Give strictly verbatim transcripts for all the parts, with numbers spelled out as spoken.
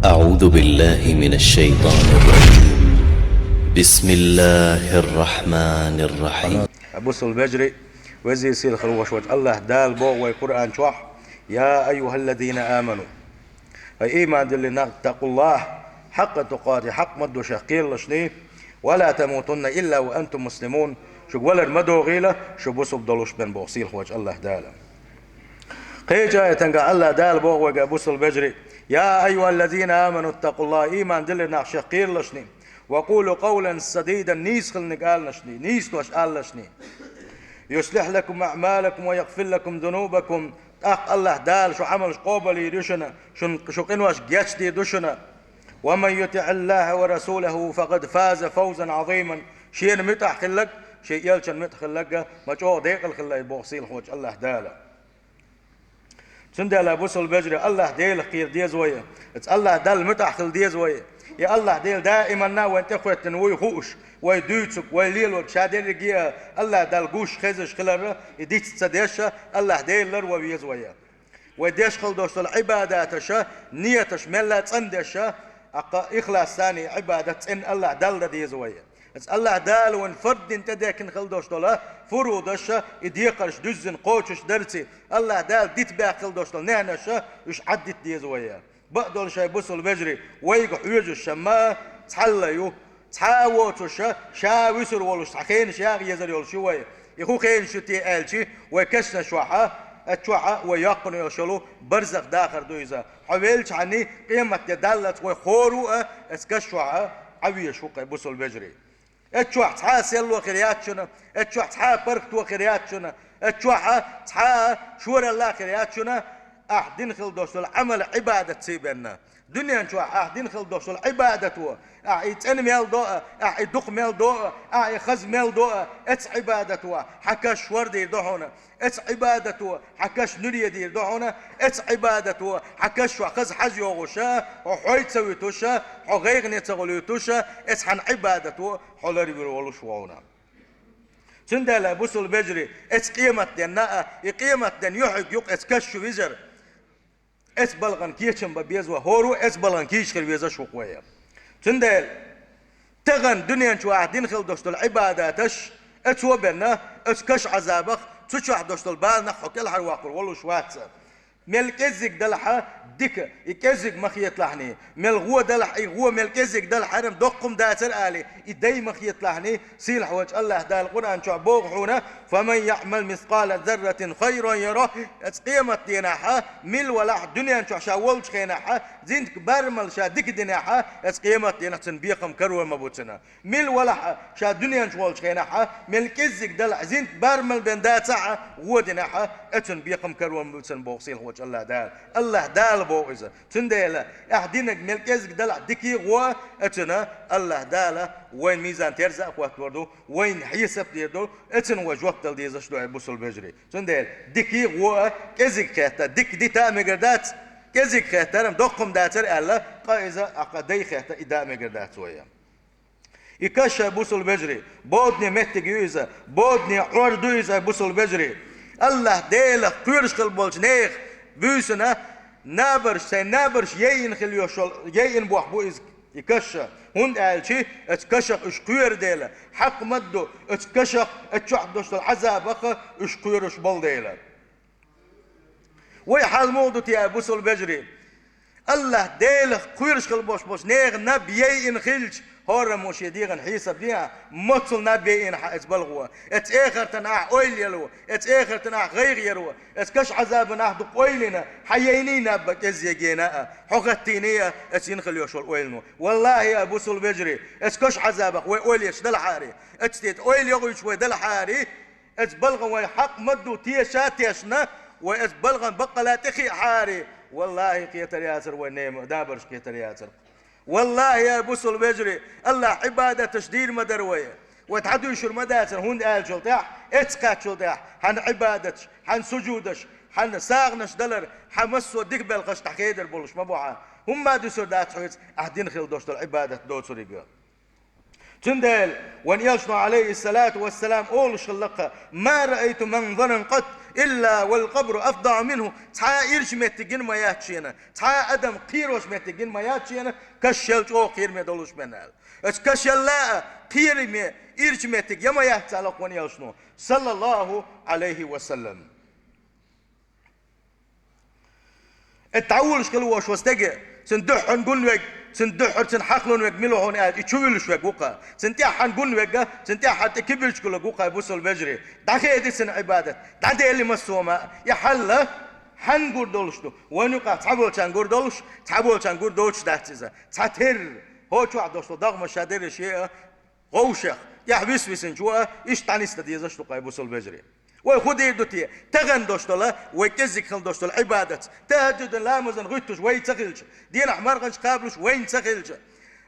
أعوذ بالله من الشيطان الرجيم. بسم الله الرحمن الرحيم. Бусалба вежарий, веза-сийлахь волча АллахӀ Дала боху вай Къуръан чохь: «يا أيها الذين آمنوا», ай, иман диллина нах, «اتقوا الله حق تقاته», хьакъ ма-дду шех кхералаш, «ولا تموتن إلا وأنتم مسلمون», шуьга валар ма догӀийла, шу бусалба долуш бен, боху сийлахь волча АллахӀ Дала. Кхечу аятехь АллахӀ Дала боху вайга, бусалба вежарий: «يا أيها الذين آمنوا اتقوا الله», иман диллина нах, шех кхералаш, «وقولوا قولا سديدا», нийса хилларг алалаш, нийса дош алалаш. «يصلح لكم أعمالكم ويغفر لكم ذنوبكم», тӀаккха АллахӀ Дала шун Ӏамалш къобалйийр ю шуна, шун, шун къинош гечдийр ду шуна. «ومن يطع الله ورسوله فقد فاز فوزا عظيما». Шена муьтӀахь хилларг, шен элчанна муьтӀахь хилларг ма чӀогӀа декъала хилла, боху сийлахь волча АллахӀ Дала. Цундела, бусалба вежарий, АллахӀ Делах кхера деза вай. Оцу АллахӀ Далла муьтӀахь хила деза вай. И АллахӀ Дела даиманна вайна тӀехӀоьттина вуй хууш, вай дуьйцург, вай лелорг, ша дерриге а АллахӀ Далла гуш, хезаш хиларна, и диц ца деш, АллахӀ Дела лар ван веза вай. Вай деш хила долуш долу Ӏибадаташа, нияташ мелла а цӀандеша, аккха ихлас санна и Ӏибадат цӀена АллахӀ Далла дан деза вай. Аса АллахӀ Дала вайн фард дина тӀедехкина хила долуш долу фурудаш, и декхарш дуьззина кхочуш дарций, АллахӀ Дала дита баьхна хила долуш долу неханаш, уьш Ӏаддита деза вай. Бакъдолу шай, бусалба вежарий, вайга хьоьжуш ма цхьалла ю. Цхьа а воцуш, ша вуьсур волуш, цхьа хенаш яха езар йолуш ю вай. И хӀун хенаш ю те аьлча, вай кешнаш чохь, оцу чохь вай йоккхуш йолуш йолу барзах дахар ду иза. Хьо веллачхьана, къематде даллалц вай хӀора а оцу каш чохь Ӏан везаш ву-кх, бусалба вежарий. Оцу чохь цхьа а селло хир яц шуна, оцу чохь цхьа а паргӀато хир яц шуна, оцу чохь цхьа а шоралла хир яц шуна, ахь дина хила долуш долу Ӏамал-Ӏибадат цӀа бен. Дуьнен чохь ахь дина хила долуш долу Ӏибадато, ахь и цӀена мел до а, ахь и дукха мел до а, ахь и хаза мел до а, оцу Ӏибадато хьан каш шордийр ду хьуна. Оцу Ӏибадато хьан каш нуьре дийр ду хьуна, оцу Ӏибадато хьан каш чохь хаза хьажа йогӀуш, хьо хьой ца вуьтуш, хьо гӀайгӀане ца гӀулуьйтуш, оцу хьан Ӏибадато хьо ларвир волуш ву хьуна. Цундела, бусалба вежарий, оцу къематденна а, и къематден юьхьиг ю-кх оцу каш чу вижар. Оцу балхана кечам бан беза вай, хӀора а оцу балхана кийча хир везаш ву-кх вай. Цундела, тахана дуьнен чохь ахь дина хила долуш долу Ӏибадаташ, оцо бен, оцу каш Ӏазабах, цу чохь долуш долу баланах хьо кӀелхьарваккхур волуш вац. Мел кӀеззиг далахь дика, и кӀеззиг ма хеталахьний. Мел гӀо далахь, и гӀо мел кӀеззиг далахьара-м доккха-м дацара алий, и дай ма хеталахьний. Сийлахь волчу АллахӀ Дала Къуръан чохь боху хьуна: «فمن يعمل مثقال ذرة خيرا يره». Оцу къематденахь, мила валахь, дуьнен чохь ша волчу хенахь, зинтка барамал ша дика динехь, оцу къематденахь цуьнан бекхам карор ма бу цуьнан. Мила валахь, ша дуьнен чохь волчу хенахь, мел кӀеззиг далахь, зинтка барамал бен дацахь, гӀо динехь, оцуьнан бекхам карор ма бу цуьнан, боху сийлахь волчу АллахӀ Дала. АллахӀ Дала боху иза. Цундела, ахь динарг мел кӀеззиг далахь дикий, гӀо, оцуьнан АллахӀ Дала вайн мизан-терза а хӀоттор ду, вайна хьесап дийр ду, оцуьнан вай жоп дала дезаш ду, хӀай бусалба вежарий. Цундела, дикий, гӀо а кӀеззиг хетта, дика дита а мегар дац, кӀеззиг хеттара-м доккха-м дацара аьлла, ткъа иза, аккха дай хетта, и да а мегар дац вай. И каш, хӀай бусалба вежарий, бодане меттиг ю иза, бодане Ӏор ду иза, хӀай бусалба вежарий. АллахӀ Делах кхоьруш хила болчу нехан буьйсанна набарш, сайн набарш яйина хила йолуш йолу, яйина бохь бу иза, и каш. ХӀунда аьлча оцу кашах уьш кхоьру дела, хьакъ ма-дду, оцу кашах, оцу чохь долуш долу Ӏазабах уьш кхоьруш болу дела. Вай хьал муха ду те, хӀай бусалба вежарий? АллахӀ Делах кхоьруш хила болуш болчу нехан наб яйина хилча, хӀораммо шен дегӀан хьесап дехьа, моццул наб яйина хьан оцу балхо. Оцу эхартана ахь ойла ело, оцу эхартана ахь гӀайгӀа яро, оцу каш Ӏазабана ахь дукха ойла йина, хьан яйний наб кӀеззигена а, хьо хӀоттийний а оцу йина хила йолуш йолу ойлано. ВаллахӀи, хӀай бусалба вежарий, оцу каш Ӏазабах вай ойла еш далахьара, оцу тӀе ойла йохуьйтуш вай далахьара, оцу балхана вай хьакъ ма-дду теша а тешна, вай оцу балхана баккъала тӀе хиъахьара, валлахӀи, кхетар яцара вай нема, набарш кхетар яцара. ВаллахӀи, хӀай бусалба вежарий, АллахӀ Ӏибадаташ дийр ма дара вай. Вай дӀадуьйшур ма дацара, хӀунда аьллачул тӀаьхьа, эццахь кхаьччул тӀаьхьа, хьан Ӏибадаташ, хьан сужудаш, хьан сагӀанаш далар, хьан массо а дика белхаш дӀахедар болуш ма бу хьан. ХӀумма а дуьсур дац хьоьца ахь дина хила долуш долу Ӏибадат доцуриг. Цундела вайн элчано, Ӏалайхи ссалату вассалам, олуш хилла-кх: «Ма раайту манзаран къат илла вал къабру афзаӀу минху». Цхьа а ирча меттиг гина ма яц шена, цхьа а адам кхерочу меттиг гина ма яц шена, каш шел чӀогӀа кхераме долуш бен аьлла. Оцу каш шелла а кхераме, ирча меттиг я ма яц аьлла-кх вайн элчано, саллаллаху Ӏалайхи ва саллам. И дӀавуллуш хила волуш волу стеге, цуьнан дуьххьара гун верг, цуьнан дуьххьара цуьнан хьахалун верг мила ву хьуна аьлча, и чу вуьллуш верг ву-кха. Цуьнан тӀаьххьара гун верг, цуьнан тӀаьххьара тӀе кибирчкула ву-кха, бусалба вежарий. ДӀахеди цуьнан Ӏибадат, дӀадели массо а ма, и хьал хьанна гур долуш ду? Вайна юкъахь цхьаболчарна гур долуш, цхьаболчарна гур доцуш дац иза. Цхьатерра, хӀокху чохь долуш долу догӀмаш ша дерриш а, вовшех, тӀехь вис-висинчо а, иштта дӀанисдан дезаш ду-кх вай, бусалба вежарий. Вай хӀун дийр ду те? Тахана долуш долу, вай кӀеззиг хила долуш долу Ӏибадат, тахӀажжудин ламазан гӀуьттуш вай ца хилча, дийнахь марханаш кхабалуш вайна ца хилча,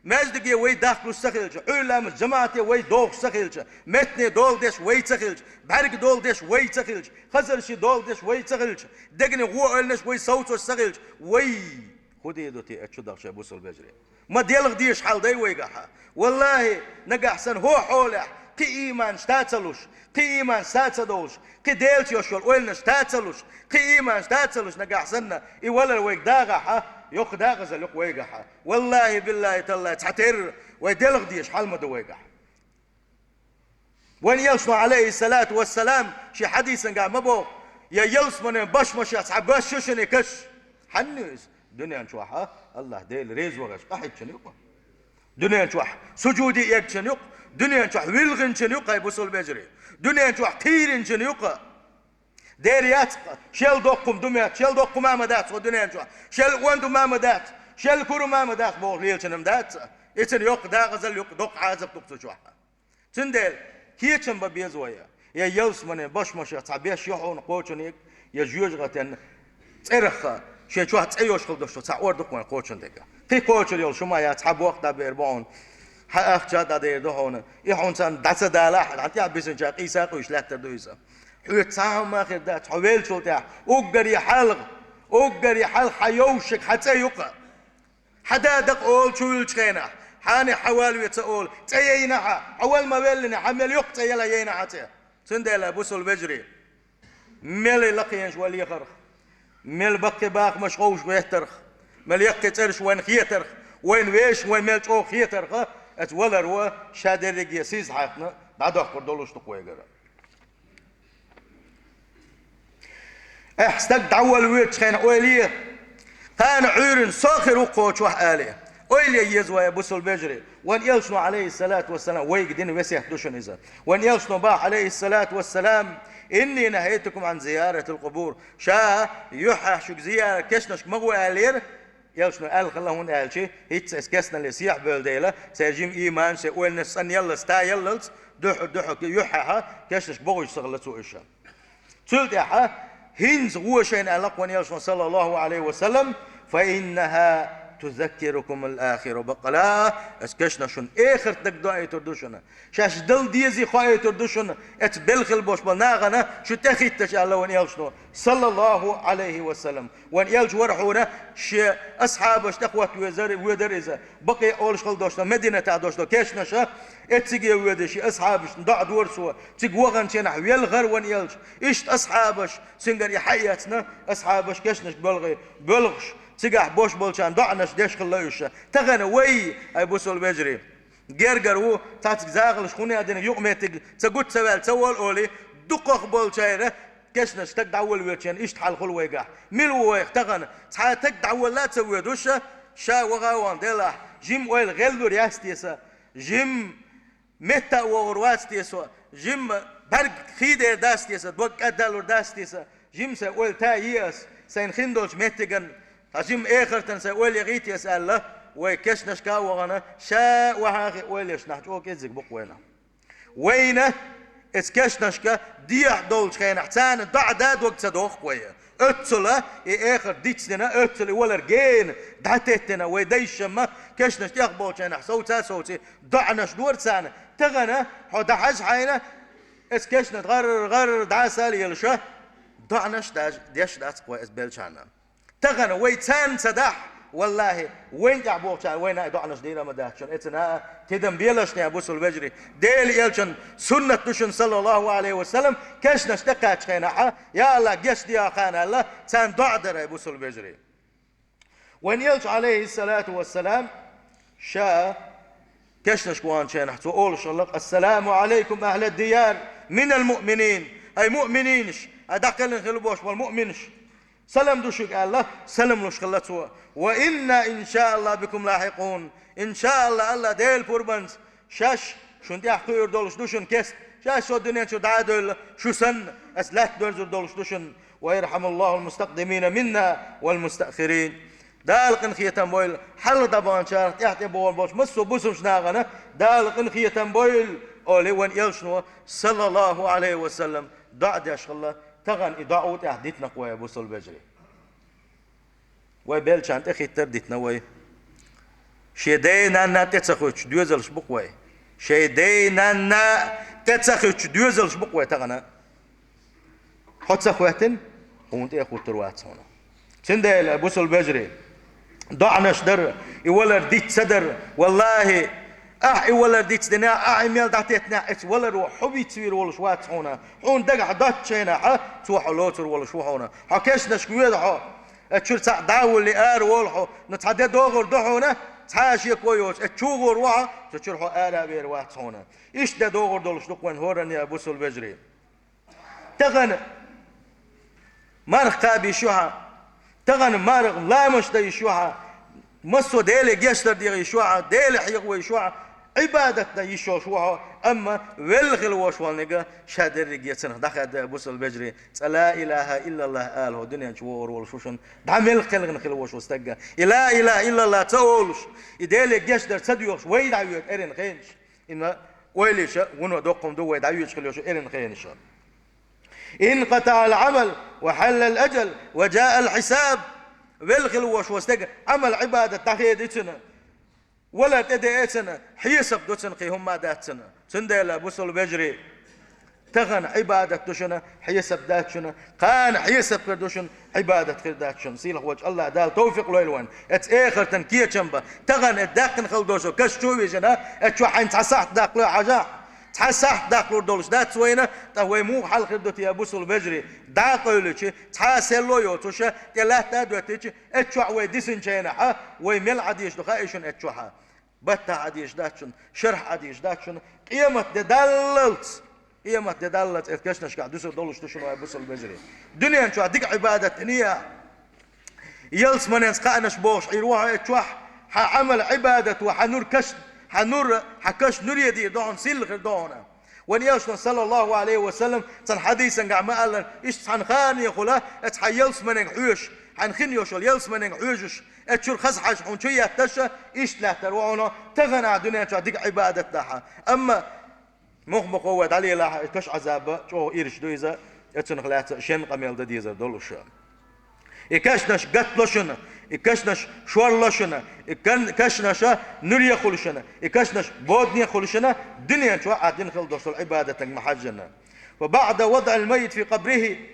маьждиге вай дахкалуш ца хилча, Ӏуьйра ламаз жамаӀате вай дохуш ца хилча, меттане дола деш вай ца хилча, бӀаьрг дола деш вай ца хилча, хазарши дола деш вай ца хилча, дегнийн гӀо ойланаш вай совцош ца хилча, вай хӀун дийр ду те, оцу чу дахча, бусалба вежарий? Ма делха дезаш хьал дай вайгахьа. Валлахи, нагахь санна хӀокху хьолехь кхин ийманаш та ца луш, кхин ийманаш са ца довлуш, кхин Делаца йолуш йолу ойланаш та ца луш, кхин ийманаш та ца луш, нагахь санна и валар вайга дагӀахьа, йоккха дакъазалла ю-кх вайгахьа. Валлахи, биллахи, таллахи, цхьатерра вай делха дезаш хьал ма ду вайгахьа. Вайн элчано, Ӏалайхи ссалату вассалам, шен хьадисангахь ма боху: «Я ялсаманин бошмашех цхьа беш ю шуна и каш». Хьанна ю иза? Дуьнен чохь а АллахӀ Дела реза вахарш къахьегначун юкъа. Дуьнен чохь сужуде эгначун юкъа. Дуьнен чохь вилхинчун юкъа, хӀай бусалба вежарий. Дуьнен чохь кхийринчун юкъа. Дера яц-кх, шел доккхум ду моьтту, шел доккхума ма дац хӀокху дуьнен чохь, шел онда ма дац, шел кура ма дац бохуш лелачун-м дац. И цуьнан йоккха дакъазалла ю-кх, доккха Ӏазап ду-кх цу чохь. Цундела кечам бан беза вай. Я ялсаманин бошмашех цхьа беш ю хьуна кхочуниг, я жоьжахатин цӀерах шен чохь цӀе йолуш хила долуш цхьа ор ду-кх вайн кхочун дерг. Кхин кхочур йолуш хӀума яц, хьан бохк дӀабер бу хьуна, хьан ахча дӀадер ду хьуна, и хьуна царна дӀа ца далахь, хьан тӀехь бисинчара къийса а къуьйсуш лаьттар ду иза. Хьоьца цхьа хӀума хир дац, хьо веллачул тӀаьхьа уггаре хьалха, уггаре хьалха хьан йовшашка хьан цӀе ю-кх. Хьан да дакъа олу чу вуьллучу хенахь, хьанехь хьан вала ве ца олу, цӀе яйна хьан, хьо вала ма веллинехь, хьан мел йоккха цӀе яла яйна хьан цӀе. Цундела, бусалба вежарий, мел лакхенаш вай лехарх, мел баккхий бахамаш ховш гӀеттарх, мел яккхий цӀераш вайна хетарх, вайна вешан вай мел чӀогӀа хетарх, оцу валаро ша дерриге сийсаз хьаькхна дӀадоккхур долуш ду-кх вайгара. Эхь, стаг дӀаволла воьдучу хенахь ойла е, кхана Ӏуьйранна со хир ву кхочохь, али. Ойла е еза вай, бусалба вежарий. Вайн элчано, Ӏалайхи ссалату вассалам, вайга дина весет ду шуна иза. Вайн элчано боху, Ӏалайхи ссалату вассалам: «Инни нахайтукум Ӏан зияратил къубур». Ша юьххьехь шуьга зиярат кешнашка ма гӀо аьллера, элчано аьлла хилла, хӀунда аьлча хӀинцца аса кестналле сехьа бевлла дела, сайн жима ийманаш, сайн ойланаш цӀанъяллалц, таяллалц, дуьххьара-дуьххьара юьххьехь кешнашка бохуьйтуш ца хилла цо уьш. Цул тӀаьхьа: «ХӀинца гӀо шайна», аьлла-кх вайн элчано, саллаллаху Ӏалайхи ва саллам, «фа иннаха тузаккирукумул ахира». Баккъала, оцу кешнаш шуна эхарт дагадоуьйтур ду шуна. Шаьш дала дезий хоуьйтур ду шуна, оцу белла хила болуш болу нахана шу тӀехӀиттича, аьлла вайн элчано, саллаллаху Ӏалайхи ва саллам. Вайн элча вара хьуна шен асхьабаш тӀехӀотта везар, воьдара иза. Бакъиъ олуш хила долуш долу, Мединатехь долуш долу кешнаш, эцциге воьдуш шен асхьабашна доӀа дора цо. Цига ваханчу хенахь велхара вайн элча. Иштта асхьабаш, цуьнгара и хьаэцна, асхьабаш кешнашка боьлхий, боьлхуш, цигахь бош болчарна доӀанаш деш хилла уьш. Тахана вай, хӀай бусалба вежарий, гергара ву, цхьацца захалш хӀунда а дина, юкъаметтиг ца гучу ца ваьлла ца волу олий, дукхах болчара кешнаш стаг дӀаволла воьдучу хенахь иштта хьал хуьлу вайгахь. Мила ву вайх тахана? Цхьа стаг дӀаволла а ца воьдуш, ша ваха а вахана делахь, жима ойла гӀеллур яц те сан, жима метта а вогӀур вац те со, жимма бӀаьрг хийдер дац те сан, дог кӀаддалур дац те сан, жима сайн ойла та е ас, сайна хин долчу меттиган, цхьа жима эхартан сайн ойла яхийта ас аьлла, вай кешнашка а вахана, ша охьа а хиъна ойла еш нах чӀогӀа кӀеззиг бу-кх вайна. Вайна эцу кешнашка дехьа долчу хенахь царна доӀа дан дог ца доху-кх вай. Оццула и эхарт дицдина, оццула и валар гена дӀатеттина вай дайшшамма, кешнаш тӀехболчу хенахь совца а совций, доӀанаш дора царна. Тахана хьо дӀахьажа хьайна, эцу кешнаш гӀар-гӀар дӀаса а лелаш, доӀанаш даже деш дац-кх вай эцу беллачарна. Тахана вай царна ца дахь, Валлахьи, вайн тӀехь бохучарна вайна а доӀанаш дийр ма дац шуна. Эцна а тидам белаш шуна, бусалба вежарий. Делан элчан суннат ду шуна, саллаллаху Ӏалайхи ва саллам, кешнаш тӀекхаьчча хенахь, я АллахӀ, гечдехьа, аьлла, царна доӀа дар, бусалба вежарий. Вайн элча, Ӏалайхи ссалату ва ссалам, ша кешнашка ваханчу хенахь цо олуш хилла: «Ассаламу Ӏалайкум ахьлад дияр минал муъминин». Ай муъмининаш, ай дӀакхелхина хилла болуш болу муъминаш, салам ду шуьга, аьлла, салам луш хилла цо. «Ва инна, иншааллаху, бикум лахьикъун». ИншааллахӀ, АллахӀ Делан пурбанца шаьш шуна тӀехь кхуьур долуш ду шуна кеста. Шаьш со дуьнен чу дӀа а девлла, шу санна, ас лаьтта доьрзур долуш ду шуна. «Ва ярхьамуллахул мустакъдимина минна вал мустаъхирин». Дала къинхетам бойла хьалха дӀабаханчарах, тӀаьхьа тӀебогӀур болчу массо а бусалба нахана Дала къинхетам бойла, олий вайн элчано, саллаллаху Ӏалайхи ва саллам, доӀа деш хилла. Тахана и доӀа тӀехь дитина-кх вай, бусалба вежарий. Вай беллачарна тӀехӀиттар а дитина вай. Шен ден-ненан тӀе ца хӀуьттуш доьзалш бу-кх вай. Шен ден-ненан тӀе ца хӀуьттуш доьзалш бу-кх вай тахана. Хьо ца хӀоьттина, хьуна тӀе а хӀуттур вац хьуна. Цундела, бусалба вежарий, доӀанаш дар, и валар диц ца дар, валлахьи, ахь и валар диц динехь, ахь и мел дӀатеттинехь, эцу валаро хьо вицвийр волуш вац хьуна. Хьуна дагахь доцучу хенахь, цо хьо лоцур волуш ву хьуна. Хьо кешнашка воьду хьо, эцу чуьра цхьаъ дӀа а вуллий, ара волу хьо, ну, цхьа де догӀур ду хьуна, цхьа а шеко йоцуш, эцу чу гӀур ву хьо, цу чуьра хьо ара а вер вац хьуна. Иштта де догӀур долуш ду-кх вайн хӀоранна, бусалба вежарий. Тахана марха кхаба йиш ю хьан, тахана марха ламазаш дан йиш ю хьан, массо а Деле гечдар деха йиш ю хьан, Дела хьехо йиш ю хьан, Ӏибадат дан йиш йолуш ву хьо, амма велла хила волуш волниг ша дерриге цунах дӀахаьдда, бусалба вежарий, цкъа ла илахьа иллаллахӀ ала хьо дуьнен чу вогӀур волуш ву шуна, дӀа мел кхелхина хила волуш ву стаг. И ла илахьа иллаллахӀ ца олуш, и Деле гечдар ца доьхуш, вай дӀавоьду эрна хенаш. Инна ойла йича, вуно доккха хӀума ду вай дӀавоьдуш хила йолуш эрна хенаш. «ИнкъатаӀал Ӏамал ва хьаллал ажал ва джаӀал хьисаб». Велла хила волуш ву стаг, Ӏамал, Ӏибадат дӀахеда цуьнан, валар тӀедеа цуьнан, хьесап ду цуьнан, кхин хӀумма а дац цуьнан. Цундела, бусалба вежарий, тахана Ӏибадат ду шуна, хьесап дац шуна, кхана хьесап хир ду шуна, Ӏибадат хир дац шуна. Сийлахь волчу АллахӀ Дала тавфикъ лойла вайна. Эцу эхартан кечам бан. Тахана эцу даьккхина хила долчу каш чу а вижина, эцу чохь хьайна цхьа сахьт даккхалой хьажахь. Цхьа сахьт даккхалур долуш дац вайна, ткъа вай муха хьал хир ду те, бусалба вежарий? ДӀа а къевлича, цхьа а селло а йоцуш, тӀе латта а доьттича, эцу чохь вай дисинчу хенахь, вай мел Ӏан дезаш ду хаьий шуна эцу чохь? Баттахь Ӏан дезаш дац шуна, шарахь Ӏан дезаш дац шуна, къемат де даллалц, къемат де даллалц эцу кешнашкахь дуьсур долуш ду шуна, вай бусалба вежарий. Дуьнен чохь дика Ӏибадат динехь, ялсаманенца кхаанаш бохуш Ӏийр ву хьо эцу чохь, хьан Ӏамал, Ӏибадат ву, хьан нур каш, хьан нур, хьан каш нуре дийр ду хьуна, сийлахь хир ду хьуна. Вайн элчано, саллаллаху Ӏалайхи ва саллам, цхьана хьадисангахь ма-аллара, иштта цхьана ханехула, эцу хьан ялсаманенга хьоьжуш, хьайна хин йолуш йолу ялсаманенга хьоьжуш, эцу чуьра хаза хьажа хьуна чу етташ, иштта лаьттар ву хьуна, тахана ахь дуьнен чохь дика Ӏибадат дахь. Амма муха-муха вай дӀалелахь, и каш Ӏазаб чӀогӀа ирча ду иза, эцунах лаьцна шен къамел дан дезар долуш. И кешнаш гатло шуна, и кешнаш шорло шуна, и кан-, кешнаша нуре хуьлу шуна, и кешнаш бодане хуьлу шуна, дуьнен чохь Ӏа дина хила долуш долу Ӏибадатанга ма хьаьжжина. «Ва баӀда вадӀил маййит фи къабрихи».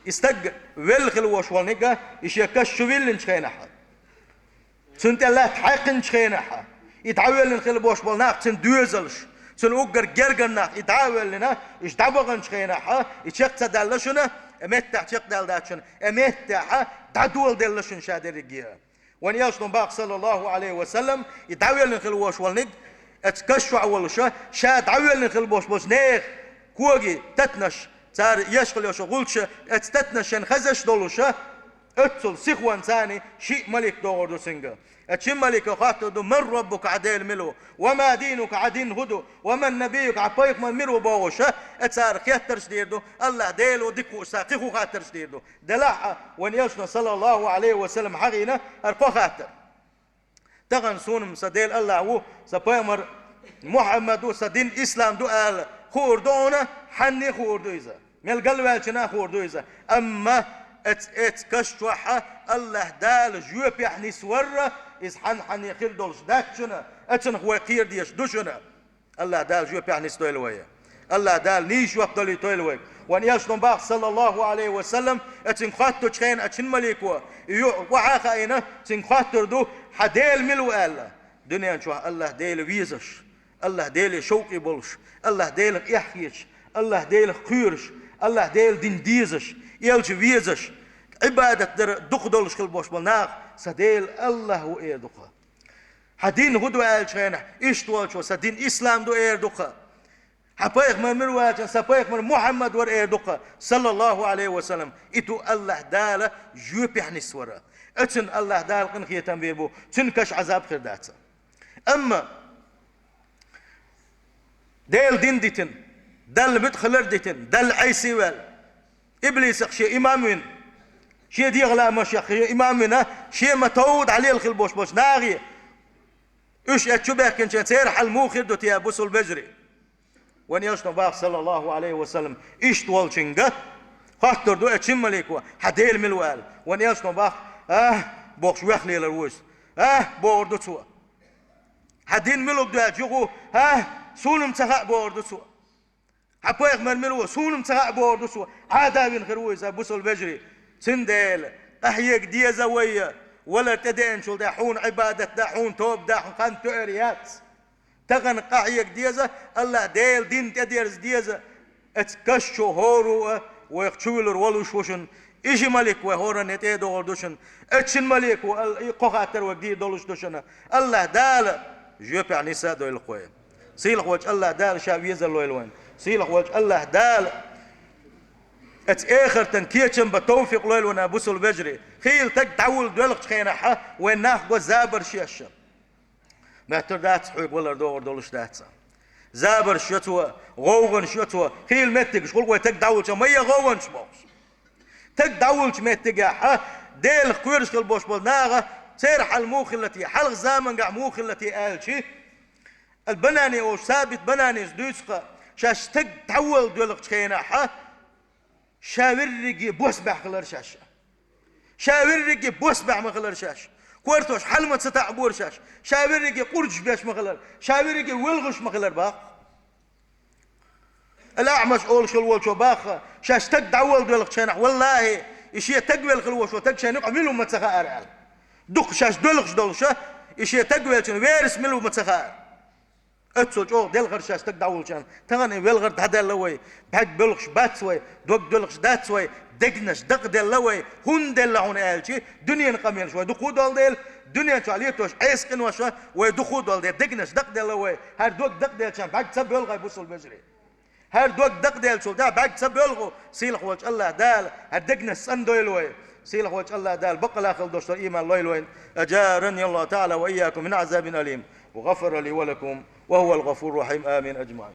И стаг велла хила волуш волниг, и шен каш чу виллинчу хенахь, цунна тӀе латта хьаькхинчу хенахь, и дӀавоьллина хила болуш болу нах, цуьнан доьзалш, цуьнан уггар гергара нах, и дӀа а воьллина, уьш дӀабаханчу хенахь, и чекх ца даьлла шуна, и меттехь чекхдаьлла дац шуна, и меттехь дӀадоладелла шуна ша дерриге. Вайн элчано боху, саллаллаху Ӏалайхи ва саллам, и дӀавоьллина хила волуш волниг, эцу каш чохь волуша, ша дӀавоьллина хила болуш болчу нехан коги татанаш, цара еш хила йолуш гӀулчаша, эцу татанаш шен хазаш долуша, оццул сихонца шиъ малик догӀур ду цуьнга. Эцу шина малико хоттур ду: «Ман раббука», Ӏа Дела мила ву, «ва ма динука», Ӏа дин хӀун ду, «ва ман набиюка», Ӏа пайхамар мила ву бохуша, эцара хеттарш дийр ду, АллахӀ Дела ву дика хууш цара кхин хӀун хаттарш дийр ду. Делахь а, вайн элчано, саллаллаху Ӏалайхи ва саллам, хьахийна хӀара кхо хаттар. Тахана суна-м сан Дела АллахӀ ву, сан пайхамар Мухьаммад ву, сан дин ислам ду ала хуур ду хьуна, хьанне а хуур ду иза. Мел галваьллачунна а хуур ду иза. Амма эц-, эцу каш чохь АллахӀ Дала жоьпехь нисварра, иза хьан-хьанне хир долуш дац шуна, эцунах вай кхера дезаш ду шуна. АллахӀ Дала жоьпехь нисдойла вай. АллахӀ Дала нийса жоп далийтойла вайга. Вайн элчано бах, саллаллаху Ӏалайхи ва саллам, э, цуьнга хоттучу хенахь, э, цуьнан малико, и юкъа охьа а хаийна, цуьнга хоттур ду: «Хьан Дела мила ву?» аьлла. Дуьнен чохь АллахӀ Дела везаш, АллахӀ Деле шовкъе болуш, АллахӀ Делах эхь хеташ, АллахӀ Делах кхоьруш, АллахӀ Делан дин дезаш, элча везаш, Ӏибадат дар дукха долуш хила болуш болу нах: «Сан Дела АллахӀ ву», — эр ду-кх. «Хьан дин хӀун ду?» аьллачу хенахь, иштта волчо: «Сан дин ислам ду», — эр ду-кх. «Хьан пайхамар мила ву?» аьлча, «Сан пайхамар Мухьаммад вара», — эр ду-кх, саллаллаху Ӏалайхи ва саллам. И ду АллахӀ Дала жоьпехь нисвар. Оцунна АллахӀ Дала къинхетам бийр бу, цуьнан каш Ӏазап хир дац. Амма Делан дин дитина, Далла муьтӀахь хилар дитина, Далла Ӏеса а ваьлла, иблисах шен имам вина, шен дегӀан ламазех шен имам вина, шен ма-товва дӀалела хила болуш болчу нахе, уьш эццу чу баьхкинчу церан хьал муха хир ду те, бусалба вежарий? Вайн элчано бах, саллаллаху Ӏалайхи ва саллам, иштта волчуьнга хоттур ду оцу малико: «Хьан Дела мила ву?» аьлла. Вайн элчано бах: «Ахь», — бохуш, вехлелар ву иза. «Ахь», — бохур ду цо. «Хьан дин мила ву?» аьлча, юха: «Ахь, суна-м ца хаьа», — бохур ду цо. «Хьан пайхамар мила ву?» «Суна-м ца хаьа», — бохур ду цо. Ӏада вина хир ву иза, бусалба вежарий. Цундела къахьега деза вай, валар тӀедеанчул тӀаьхьа хьуна Ӏибадат дан, хьуна тоба дан, хьуна хан тоьар яц. Тахана къахьега деза, АллахӀ Делан дин тӀедерза деза. Оцу каш чу хӀора а вайх чувуьлур волуш ву шуна. Иза малик вай хӀоранна тӀе а догӀур ду шуна. Оцу малико ал-, и кхо хаттар вайга дийр долуш ду шуна. АллахӀ Дала жоьпехь нисса а дойла-кх вай. Сийлахь волчу АллахӀ Дала Ша везар лойла вайна. Сийлахь волчу АллахӀ Дала оцу эхартан кечам бан товфикъ лойла вайна, бусалба вежарий. Хийла таг дӀавулла доьлхучу хенахь, вайн нах го забарш еш. Моьттур дац, хьоьга валар догӀур долуш дац. Забарш йо цо, гӀовгӀанаш йо цо, хийла меттигаш хуьлу вай таг дӀавуллча, ма е гӀовгӀанаш бохуш. Таг дӀавуллучу меттигехь, Делах кхоьруш хила болуш болу наха, церан хьал муха хилла те, хьалха замангахь муха хилла те аьлча, Ал-Банани олуш, Сабит Бананис дуьйцу-кх, шаьш таг дӀавулла доьлхучу хенахь, ша верриге бос баьхна хилар шаьш. Ша верриге бос баьхна ма хилар шаьш. Кортош хьала ма ца таӀабора шаьш. Ша верриге къурдаш беш ма хилар. Ша верриге воьлхуш ма хилар бах. Ал-АӀмаш олуш хила волчо бах, шаьш таг дӀавулла доьлхучу хенахь, валлахӀи, и шен таг велла хила волуш волу таг шайна юкъахь мила ву ма ца хаьара аьлла. Дукха шаьш доьлхуш долуш, и шен таг веллачун верас мила ву ма ца хаьара. Оццул чӀогӀа делхар шаьш таг дӀавуллучарна. Тахана и велхар дӀадаьлла вай, бӀаьрг боьлхуш бац вай, дог доьлхуш дац вай, дегнаш дакъаделла вай, хӀунда делла хьуна аьлча, дуьненан къамелаш вай дукха а долу дела, дуьнен чохь летош Ӏеса къинош вай дукха а долу дела, дегнаш дакъаделла вай, хӀара дог дакъаделлачарна бӀаьрг ца боьлху хӀай, бусалба вежарий. ХӀара дог дакъаделлачул тӀаьхьа бӀаьрг ца боьлху, сийлахь волчу АллахӀ Дала хӀара дегнаш цӀандойла вай. Сийлахь волчу АллахӀ Дала баккъалла хила долуш долу ийман лойла вайна. أجارني الله تعالى وإياكم من عذاب أليم وغفر لي ولكم وهو الغفور الرحيم. آمين أجمعين.